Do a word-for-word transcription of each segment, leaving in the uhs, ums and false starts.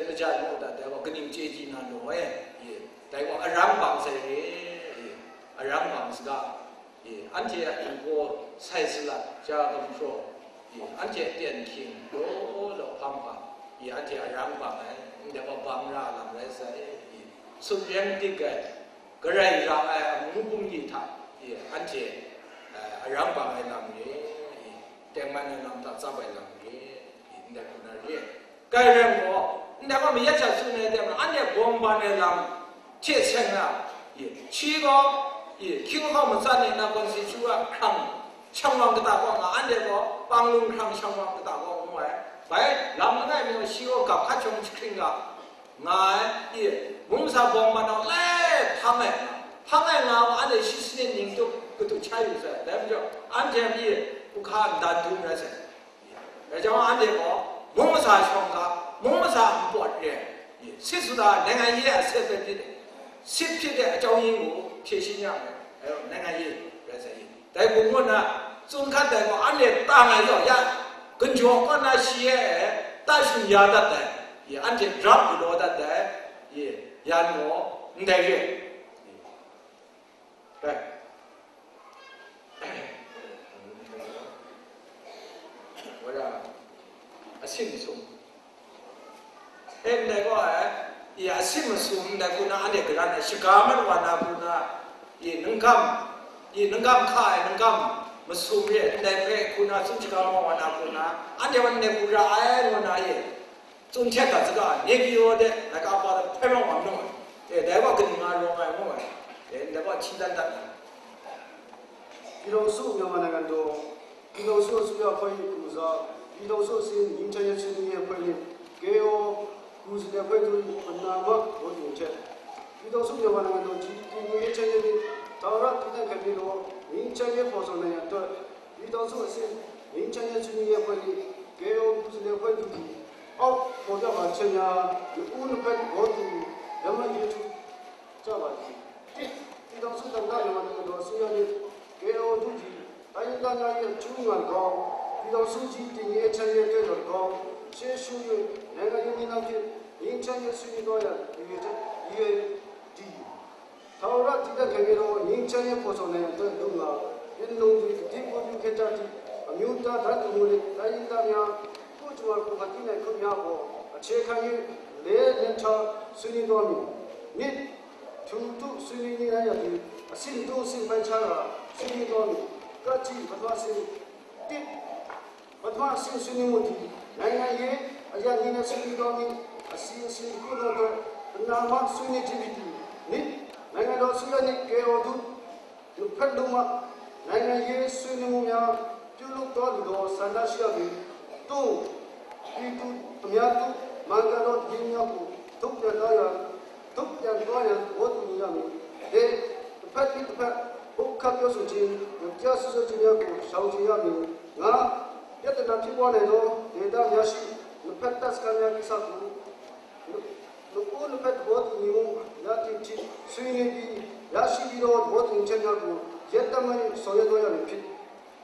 maja nu dat, dai gaw kaning chye di na law e, i, dai gaw arang bang sai re, i, arang bang saga, i, anhte a htinggaw sai salat, ja gumhpraw, i, anhte a ten hkying law law hpang hpang, i, anhte arang bang ai, ndai gaw bang ra lam rai sai, i, sumren dik ai, garai ra ai amu bungli hta, i, anhte, eh, arang bang ai lam re, i, tengman ai lam hta tsap ai lam re, i, ndai hku na re. Kai rai nme law, ndai gaw mayat sha tsun ai de, anhte bawng ban ai lam hte seng na, i, shi gaw, i, hkying hkau matsan e na constitution hkrang shang wang kata gaw nga, anhte gaw panglung hkrang shang wang kata gaw ngu ai. Bai, lam langai mi gaw shi gaw gap hkat shawng jahkring ga, nga ai, i, mung masa bawng man nau lai hpang ai, hpang ai nga wa, anhte shi sanit ning tup katu hkya yu sai, dai majaw, anhte a pyi, u hka ndan dum rai sai. Dai jang, anhte gaw, mung masa shawng ga, mung masa npawt re, i, sit su da, နိုင်ငံရေး အဆင့်ပဲဖြစ်တယ်, စစ်ဖြစ်တဲ့ အကြောင်းရင်းကို ဖြေရှင်းရမယ်, အဲတော့ နိုင်ငံရေး rai sai. Dai hku ngu nna, tsun hkat dai gaw, anhte tang ai yaw ya, gunjaw kaw na shi e, ta shun ya dat ai, i, anhte drug galaw dat ai, i, yan gaw, ndai re. Rai. Wada, asin sum. E, ndai gaw, e, i, asin masum ndai hku na, anhte garan ai shaga mat wa na hku na, i, nunggam, i, nunggam hka ai, nunggam masum re, ndai hpe hku na, tsun shaga mat wa na hku na, anhte wan ndai hku ra ai, ngu na, i, tsun htet dat saga, Nepidaw de, laika pa de, hpe rawng wa nu ai, e, dai wa kaning nga rawng ai, ngu ai, e, ndai wa hti dan dat ai. ပြည်ထောင်စုမြန်မာနိုင်ငံတော် ပြည်ထောင်စုအစိုးရအဖွဲ့၏ကိုယ်စား ပြည်ထောင်စုအဆင့်ငြိမ်းချမ်းရေးဆွေးနွေးရေးအဖွဲ့နှင့် ကဲအို ကိုယ်စားလှယ်အဖွဲ့တို့၏ ပဏာမဂုဏ်ပြုချက်။ ပြည်ထောင်စုမြန်မာနိုင်ငံတော် တည်ငြိမ်အေးချမ်းရေးနှင့် ထာဝရတည်တံ့ခိုင်မြဲသော ငြိမ်းချမ်းရေးဖော်ဆောင်နိုင်ရန်အတွက် ပြည်ထောင်စုအဆင့်ငြိမ်းချမ်းရေးဆွေးနွေးရေးအဖွဲ့နှင့် ကဲအို ကိုယ်စားလှယ်အဖွဲ့တို့သည် အောက်ဖော်ပြပါချက်များ နှစ်ဦးနှစ်ဖက်သဘောတူလက်မှတ်ရေးထိုး ကျပါသည်။ တစ်၊ ပြည်ထောင်စုသမ္မတ မြန်မာနိုင်ငံတော်အစိုးရနှင့် ကဲအို တို့သည် တိုင်းရင်းသားများ၏အကျိုးငှာ်၎င်း၊ ပြည်ထောင်စုကြီးတည်ငြိမ်အေးချမ်းရေးအတွက်သော်၎င်း၊ ရှေ့ရှု၍ နိုင်ငံရေးနည်းလမ်းဖြင့် ငြိမ်းချမ်းရေးဆွေးနွေးသွားရန် ရည်ရွယ်ချက် ရည်ရွယ်တည်၊ ထာဝရတည်တံ့ခိုင်မြဲသော ငြိမ်းချမ်းရေးဖော်ဆောင်နိုင်ရန်အတွက် လိုငှာ် ပင်လုံတွင် ကတိကဝတ်ပြုခဲ့ကြသည့် အမျိုးသားတန်းတူမှုနှင့် တိုင်းရင်းသားများ ကိုယ့်ကြမ္မာကိုယ်ဖန်တီးနိုင်ခွင့်များအပေါ် အခြေခံ၍ လဲလှယ်ထားဆွေးနွေးသွားမည်။ နှစ်၊ ထူးထူးဆွေးနွေးညှိနှိုင်းရန် အဆင့်သုံးဆင့်ပိုင်းခြားကာ ဆွေးနွေးသွားမည်။ ကတ်ကြီး ပထမဆင့်။ တစ်၊ ပထမဆင့်ဆွေးနွေးမှုသည် နိုင်ငံရေးအရ ညှိနှိုင်းဆွေးနွေးသွားမည့် အစီအစဉ်တစ်ခုလုံးအတွက် ပဏာမဆွေးနွေးခြင်းဖြစ်သည်။ နှစ်၊ နိုင်ငံတော်အစိုးရနှင့် ကဲအို တို့ နှစ်ဖက်လုံးမှ နိုင်ငံရေးဆွေးနွေးမှုများ ပြုလုပ်သွားလိုသော ဆန္ဒရှိရပေ။ သုံး၊ ပြည်သူအများသို့ မှန်ကန်သောသတင်းများကို ထုတ်ပြန်သွားရန် ထုတ်ပြန်သွားရန် သဘောတူညီရမည်။ လေး၊ တစ်ဖက်နှင့်တစ်ဖက် ပုတ်ခတ်ပြောဆိုခြင်း၊ မတရားစွပ်စွဲခြင်းများကို ရှောင်ကြဉ်ရမည်။ ငါး၊ ပြဿနာဖြစ်ပွားနိုင်သော ဒေသများရှိ နှစ်ဖက်တပ်စခန်းများကိစ္စကို နှစ်ဦးနှစ်ဖက်သဘောတူညီမှုရသည့်အထိ ဆွေးနွေးပြီး ရရှိပြီးသောသဘောတူညီချက်များကို ရပ်တန့်မတ်ဆောင်ရွက်သွားရမည်ဖြစ်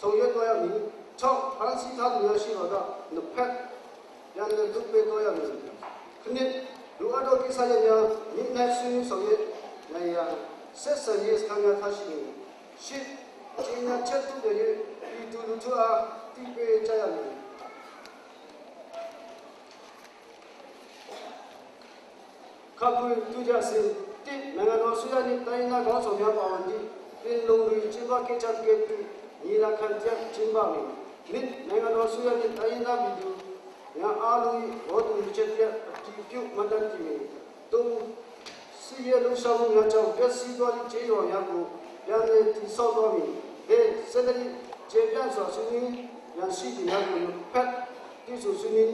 ဆောင်ရွက်သွားရမည်။ ခြောက်၊ ဖမ်းဆီးထားသူများရှိပါက နှစ်ဖက်ပြန်လည်လွှတ်ပေးသွားရမည်။ ခုနစ်၊ လိုအပ်သောကိစ္စရပ်များ ညှိနှိုင်းဆွေးနွေးဆောင်ရွက်နိုင်ရန် ဆက်ဆံရေးစခန်းများထားရှိမည်။ ရှစ်၊ ကြေညာချက်ထုတ်ပြန်၍ ပြည်သူလူထုအား သိပေးကြရမည်။ ခပ်ခွင့်ပြုကြစေ။ တစ်၊ နိုင်ငံတော်အစိုးရနှင့် တိုင်းရင်းသားခေါင်းဆောင်များပါဝင်သည့် ပင်လုံတွင် ကျင်းပခဲ့ကြသကဲ့သို့ ညီလာခံတစ်ရပ် ကျင်းပမည်။ နှစ်၊ နိုင်ငံတော်အစိုးရနှင့် တိုင်းရင်းသားပြည်သူများအားလုံး၏ သဘောတူညီချက်တစ်ရပ် အတည်ပြုမှတ်တမ်းတင်မည်။ သုံး၊ စစ်ရေးလှုပ်ရှားမှုများကြောင့် ပျက်စီးသွားသည့် ကျေးရွာများကို ပြန်လည်တည်ဆောက်သွားမည်။ လေး၊ ဆက်လက်၍ ကျယ်ပြန့်စွာ ဆွေးနွေးရန်ရှိသူများကို နှစ်ဖက်တွေ့ဆုံဆွေးနွေး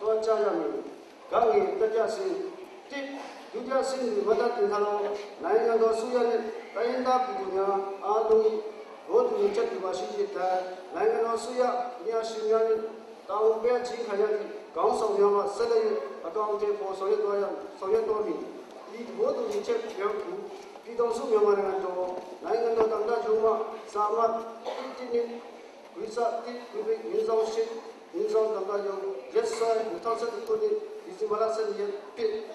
သွားကြရမည်။ ဂ ငယ်၊ တတိယအဆင့်။ တစ်၊ ဒုတိယအဆင့်တွင် မှတ်တမ်းတင်ထားသော နိုင်ငံတော်အစိုးရနှင့် တိုင်းရင်းသားပြည်သူများအားလုံး၏ သဘောတူညီချက် လိုပါရှိသည့်အတိုင်း နိုင်ငံတော်အစိုးရ ပညာရှင်များနှင့် တာဝန်ပေးအပ်ခြင်းခံရသည့် ခေါင်းဆောင်များမှ ဆက်လက်၍ အကောင်အထည်ဖော် ဆောင်ရွက်သွားရ ဆောင်ရွက်သွားမည်။ ဤသဘောတူညီချက်များကို ပြည်ထောင်စုမြန်မာနိုင်ငံတော် နိုင်ငံတော်သမ္မတရုံးမှ စာမှတ် တစ် တစ် နှစ် ဂွေးစ တစ် ဂွေးပိတ် ငွေဆောင် ရှစ် ငွေဆောင်သမ္မတရုံး ရက်စွဲ နှစ်ထောင်ဆယ့်တစ်ခုနှစ် Dizimala sani ya pit,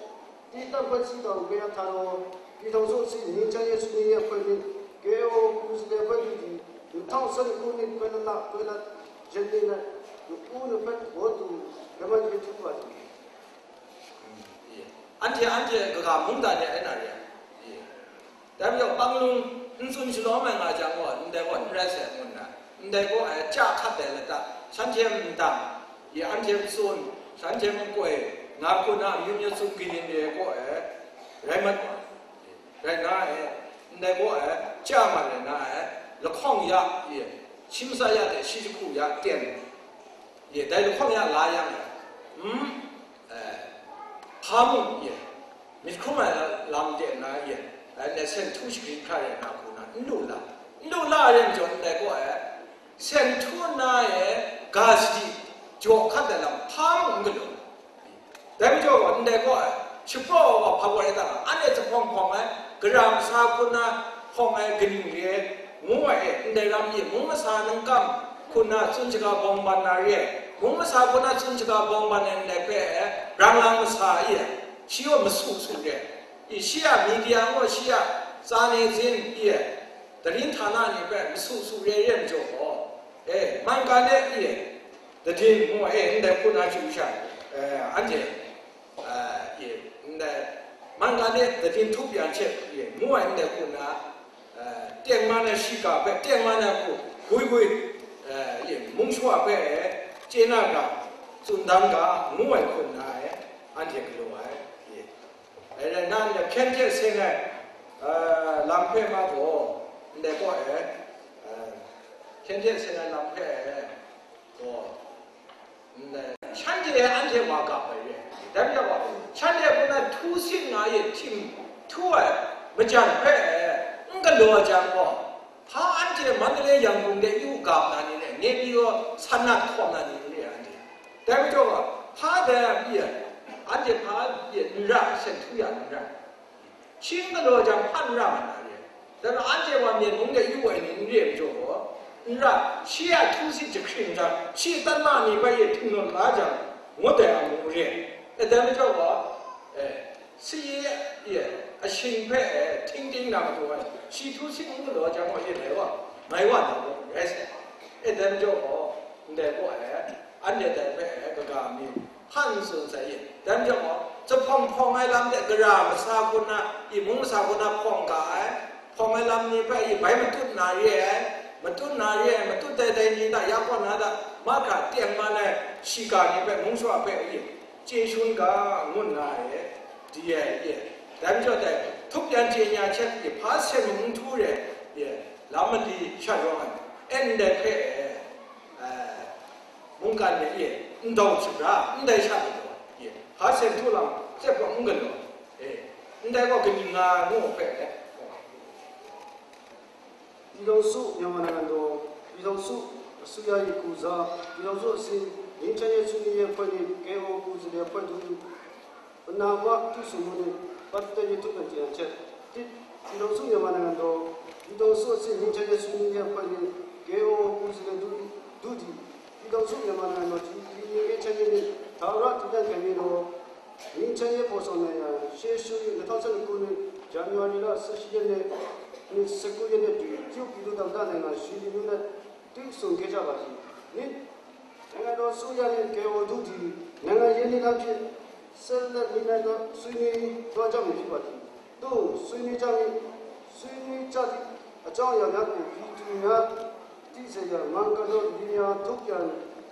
ti tam koi si tau gaya taro, pi tong so si ni chan ya su ni ya koi ni, ke o ku si le koi ni di, ni tong san ku ni koi na la koi na jen ni na, ni ku ni pet wo tu, gama ni tu wa tu. Anhte, anhte kaga mungdan ya ai na re. Dai majaw, panglung n tsun shalawm ai nga jang gaw, ndai gaw n rai sai ngu nna, ndai gaw ai chya hkat ai lata, shanhte a ndang, ye anhte a tsun, shanhte a makoi, nga hku na amyu myu tsun kayin re ai gaw ai, rai mat wa. Rai nna, e, ndai gaw ai, chya mat rai nna, e, lahkawng ya, ye, shi matsa ya hte shi jahku ya ten, ye, dai lahkawng ya la yang, mm, e, hpa mung, ye, myit hkrum ai lam de nna yin, anhte sen htu shagrin hkra rai na hku na, n lu la, n lu la ai rai majaw, ndai gaw ai, sen htu na e ga sadi jaw hkat ai lam hpa mung n galaw. Dai majaw gaw, ndai gaw ai, shapraw ai wa hpa gaw rai ta nga, anhte zuphpawng hpawng ai, gara masa hku na hpawng ai kaning re ai, ngu ai e, ndai ram e, mung masa ningkam hku na tsun shaga bawng ban na re ai, mung masa hku na tsun shaga bawng ban ai ndai hpe, brang lang masa e, shi gaw masu su re ai. I, shi a media ngu, shi a tsa ni zin, i, darin htana ni hpe masu su re re majaw gaw, e, man ga de, i, dadin ngu, e, ndai hku na chyu sha, e, anhte, e, i, ndai man ga de dadin htup yan hte, i, ngu ai ndai hku na, e, tengman ai shiga hpe, tengman ai hku, gwi gwi, e, i, mung shawa hpe, e, chye na ga, tsun dan ga, ngu ai hku na, e, anhte galaw ai, i. Dai rai nna, ndai hkyen hte seng ai, a, lam hpe ma gaw, ndai gaw e, a, hkyen hte seng ai lam hpe e, gaw, ndai, shanhte anhte wa gap ai re. Dai majaw gaw, shanhte hku na htu sit nga e htim htu ai majan hpe e, n galaw ai jang gaw, hpa anhte Mandalay, Yangon de yu gap na ni re, Naypyidaw san nat hkawm na ni re anhte. Dai majaw gaw, hpa dai a pyi ai, anhte hpa pyi ai, n ra, sen htu ya n ra. Shi n galaw jang, hpa n ra mat na re. Dai majaw, anhte wa Myen mung de yu ai ni n re ai majaw gaw, n ra, shi a htu sit jahkring jang, shi a tanma ni bai e htingnawn la jang, ngut ai a mung re. E, dai majaw gaw, e, Saye, ye, ashing hpe, e, hting ting na matu ai, shi htu sit n galaw jang gaw, ye, mai wa, mai wa na gaw, rai sai. E, dai majaw gaw, ndai gaw, e, anhte dai hpe, e, kaga mi, hpan tsun sai ye. Dai majaw gaw, zuphpawng hpawng ai lam de gara masa hku na, i mung masa hku na hpawng ga ai, hpawng ai lam ni hpe, i bai matut na re ai, matut na re ai, matut dai dai ni hta, ya kaw na hta, mahkra tengman ai, shiga ni hpe, mung shawa hpe, i, chye shun ga, ngu nna e, di ai, e, dai majaw dai, htup yan chye nya hte, e, hpa sen mung n htu re, e, lam mali sha rawng ai, e, ndai hpe, e, e, mungkan ni e, ndau hkra, ndai sha galaw, e, hpa sen htu lam, tsep gaw n galaw, e, ndai gaw kaning nga ngu hpe, e, ပြည်ထောင်စုမြန်မာနိုင်ငံတော် ပြည်ထောင်စုအစိုးရ၏ကိုယ်စား ပြည်ထောင်စုအဆင့် ငြိမ်းချမ်းရေးဆွေးနွေးရေးအဖွဲ့နှင့် ကဲအို ကိုယ်စားလှယ်အဖွဲ့တို့ ပဏာမတွေ့ဆုံမှုနှင့်ပတ်သက်၍ ထုတ်ပြန်ကြေညာချက်။ တစ်၊ ပြည်ထောင်စုမြန်မာနိုင်ငံတော် ပြည်ထောင်စုအဆင့် ငြိမ်းချမ်းရေးဆွေးနွေးရေးအဖွဲ့နှင့် ကဲအို ကိုယ်စားလှယ်တို့ တို့သည် ပြည်ထောင်စုမြန်မာနိုင်ငံတော် တည်ငြိမ်ငြိမ်းချမ်းရေးနှင့် ထာဝရတည်တံ့ခိုင်မြဲသော ငြိမ်းချမ်းရေးဖော်ဆောင်နိုင်ရန် ရှေးရှု၍ နှစ်ထောင့်ဆယ့်နှစ်ခုနှစ် ဇန်နဝါရီလ ဆယ့်ရှစ်ရက်နေ့နှင့် ဆယ့်ကိုးရက်နေ့တွင် တရုတ်ပြည်သူ့သမ္မတနိုင်ငံ ရွှေလီမြို့၌တွေ့ဆုံခဲ့ကြပါသည်။ နှစ်၊ နိုင်ငံတော်အစိုးရနှင့် ကဲအို တို့သည် နိုင်ငံရေးနည်းလမ်းဖြင့် ဆက်လက်နည်းလမ်းဆွေးနွေးသွားကြမည်ဖြစ်ပါသည်။ သို့ဆွေးနွေးကြမည်၊ ဆွေးနွေးကြသည့်အကြောင်းအရာများကို ပြည်သူများသိစေရန် မှန်ကန်သောသတင်းများထုတ်ပြန်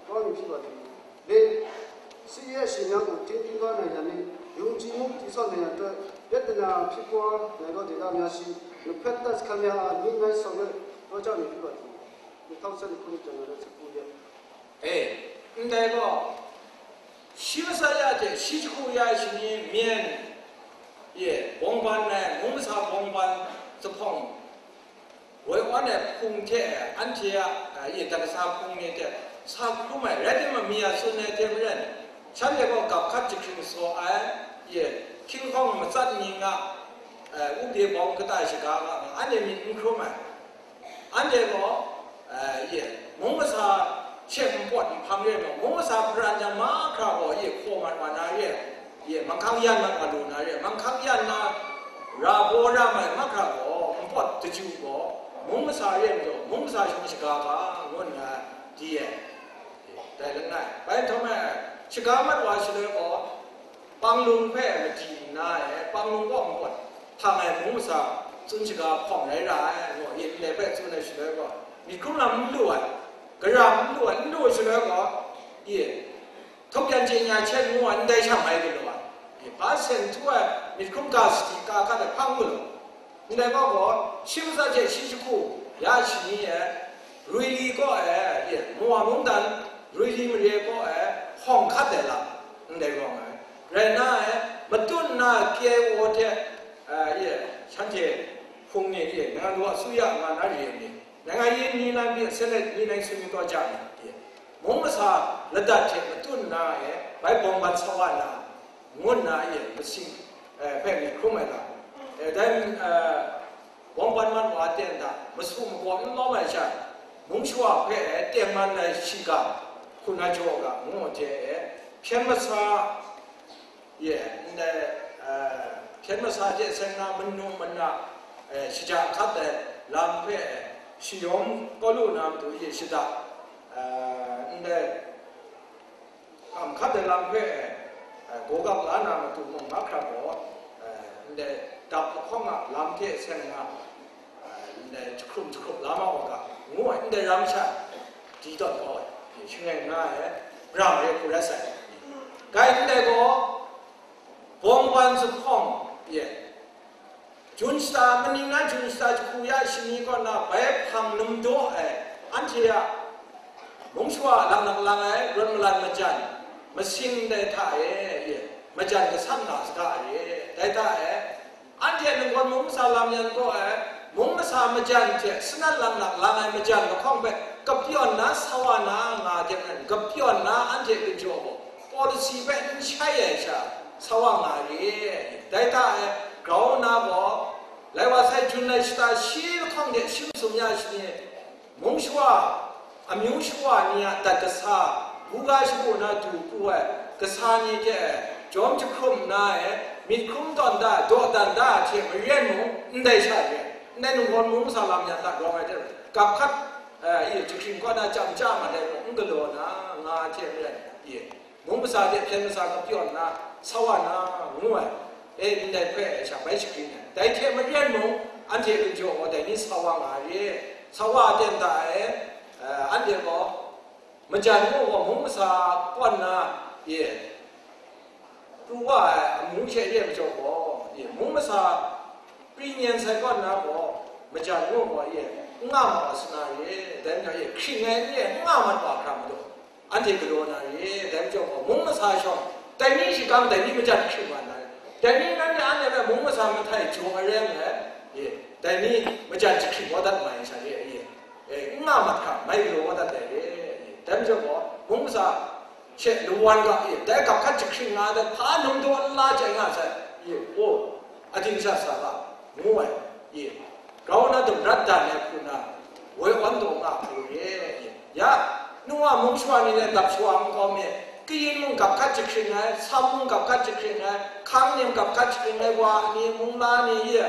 သွားမည်ဖြစ်ပါသည်။ လေး၊ စစ်ရေးအရှိန်များကို ထိန်းသိမ်းသွားနိုင်ရန်နှင့် ယုံကြည်မှုတည်ဆောက်နိုင်ရန်အတွက် ပြဿနာဖြစ်ပွားနိုင်သောဒေသများရှိ နှစ်ဖက်တပ်စခန်းများအား နည်းလမ်းဆောင်ရွက်သွားကြမည်ဖြစ်ပါသည်။ နှစ်ထောင့်ဆယ့်နှစ်ခုနှစ် ဇန်နဝါရီလ ဆယ့်ကိုးရက်။ E, ndai gaw, shi matsa ya hte shi jahku ya ai shani, Myen, ye, bawng ban ai, mung masa bawng ban, zuphpawng, woi wan ai hpung hte, anhte a, a, ye, dagasa hpung ni hte sa hkrum ai, rai timung, mi a tsun ai hte maren, shanhte gaw gap hkat jahkring saw ai, ye, hkying hkawng matsat ni nga, e, wunde bawng kata shaga nga, anhte myit n hkrum ai. Anhte gaw, e, ye, mung masa hte npawt nhpang re ai gaw, mung masa hparan jang mahkra gaw, ye hkaw mat wa na re, ye manghkang yan mat wa lu na re, manghkang yan na ra baw ra mai mahkra gaw, npawt daju gaw, mung masa re majaw, mung masa shawng shaga ga, ngu nna di ai, dai langai. Bai nhtawm e, shaga mat wa shaloi gaw, panglung hpe madi nna e, panglung kaw npawt hpang ai mung masa tsun shaga hpawng rai ra ai, ngu ye ndai hpe tsun ai shaloi gaw, myit hkrum lam n lu ai, gara n lu ai, n lu ai shaloi gaw, ye, htup yan chye nya hte ngu ai, ndai sha mai galaw ai, ye, hpa sen htu ai myit hkrum ga sadi ka hkat ai hpang galaw. Ndai gaw gaw, shi matsa hte shi jahku, ya shani e, Ruili kaw e, ye, Mowa mungdan, Ruili mare kaw e, hkawng hkat ai lam, ndai rawng ai. Rai nna e, matut nna K I O hte, eh, ye, shanhte hpung ni, ye, Nanggaw Asuya nga na re ni, Nanggaw Yin ni nan byin, Senate ni nan sun ni taw ja ni, ye, mung masa ladat hte matut nna e, bai bawng ban sa wa na, ngu nna ye masing, eh, hpe myit hkrum ai lam. Eh, dai, eh, bawng ban mat wa ten da, masu magawp n lawm ai sha, mung shawa hpe, eh, tengman ai shiga, hku na jaw ga, ngu hte, eh, hpyen masa, ye, ndai, eh, hpyen masa hte seng na manu mana, eh, shaja hkat ai lam hpe, eh, shayawm kau lu na matu ye shada, eh, ndai, Kam hkat ai lam hpe, eh, gawgap la na matu mung mahkra gaw, eh, ndai dap lahkawng a lam hte seng na, eh, ndai jahkrum jahkrup la ma wa ga, ngu ai ndai ram sha, di tawn kau ai, shangai nga ai, brang re hku rai sai. Gai ndai gaw, bawng ban zuphpawng, ye, Jun shata, maning na jun shata jahku ya shani kaw na bai hpang num daw ai, anhte a mung shawa a laknak lang ai rawt malan majan, masing ndai hta e, ye, majan gasat nga saga ai, dai hta e, anhte ninggawn mung masa lam yan kaw ai, mung masa majan hte sanat laknak lang ai majan lahkawng hpe kapyawn na, sawa na nga de nan, kapyawn na anhte ginjaw gaw, policy hpe n shai ai sha, sawa nga re. Dai hta e, grau na gaw, lai wa sai jun lai shata shi lahkawng de shi masum ya shani, mung shawa, amyu shawa ni a dat kasa, buga shagu na du pru ai kasa ni hte jawm jahkrum nna e, myit hkrum tawn da, dawdan da hte maren mung, ndai sha re, ndai ninggawn mung masa lam yan hta rawng ai hte, gap hkat, eh, ye, jahkring kaw na chyam chya ma ai, n galaw na, nga hte maren, ye. Mung masa de hpyen masa kapyawn na, sawa na, ngu ai, e, ndai hpe sha bai shagrin ai. Dai hte maren mung, anhte ginjaw gaw dai ni sawa nga re, sawa ten da ai, eh, anhte gaw, majan ngu gaw mung masa kawn na, ye, pru wa ai amu hte re majaw gaw, ye, mung masa pri nyen sai kawn na gaw, majan ngu gaw, ye, n nga ma wa sa na re, dai majaw, ye, hkring ai n re, n nga mat wa hkra majaw, anhte galaw na re, dai majaw gaw, mung masa shawng, dai ni shakang, dai ni majan hkring wa na re, dai ni nanhte anhte hpe mung masa mahtai jaw ai rai ngai, e, dai ni majan jahkring wa dat mai sha re, e, e, n nga mat hkra, mai galaw wa dat ai re, e, dai majaw gaw, mung masa she lawan ga, e, dai gap hkat jahkring nga ai, hpa num daw n la chye nga sai, e, o, ating sha sa ga, ngu ai, e, grau na dum rat dan ai hku na, woi awn taw nga hku re, e, ya, nu a mung shawa ni le dap shawa nkau mi, kayin mung gap hkat jahkring ai, sam mung gap hkat jahkring ai, hkang nim gap hkat jahkring ai, wa ni, mung la ni, ye,